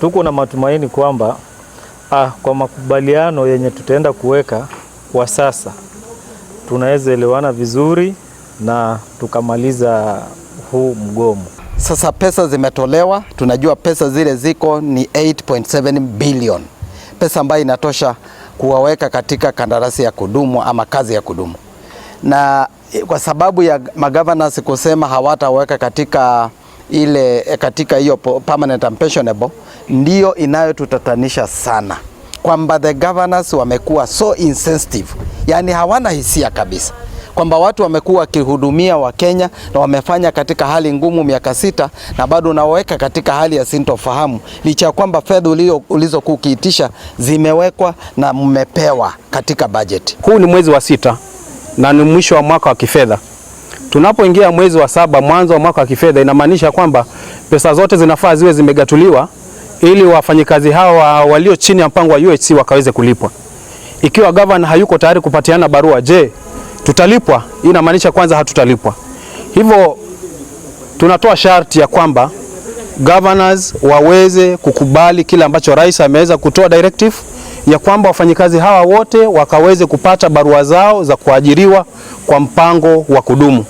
Tuko na matumaini kwamba kwa makubaliano yenye tutaenda kuweka kwa sasa tunaweza elewana vizuri na tukamaliza huu mgomo. Sasa pesa zimetolewa, tunajua pesa zile ziko ni 8.7 billion, pesa ambayo inatosha kuwaweka katika kandarasi ya kudumu ama kazi ya kudumu, na kwa sababu ya magovernors kusema hawataweka katika ile katika hiyo permanent and pensionable, ndiyo inayotutatanisha sana kwamba the governors wamekuwa so insensitive, yani hawana hisia kabisa kwamba watu wamekuwa wakihudumia Wakenya na wamefanya katika hali ngumu miaka 6 na bado unaweka katika hali ya sintofahamu, licha ya kwamba fedha ulizokuwa ukiitisha zimewekwa na mmepewa katika bajeti. Huu ni mwezi wa 6 na ni mwisho wa mwaka wa kifedha. Tunapoingia mwezi wa 7, mwanzo wa mwaka wa kifedha, inamaanisha kwamba pesa zote zinafaa ziwe zimegatuliwa ili wafanyikazi hawa walio chini ya mpango wa UHC wakaweze kulipwa. Ikiwa governor hayuko tayari kupatiana barua, je, tutalipwa? Hii inamaanisha kwanza hatutalipwa. Hivyo tunatoa sharti ya kwamba governors waweze kukubali kile ambacho rais ameweza kutoa directive ya kwamba wafanyikazi hawa wote wakaweze kupata barua zao za kuajiriwa kwa mpango wa kudumu.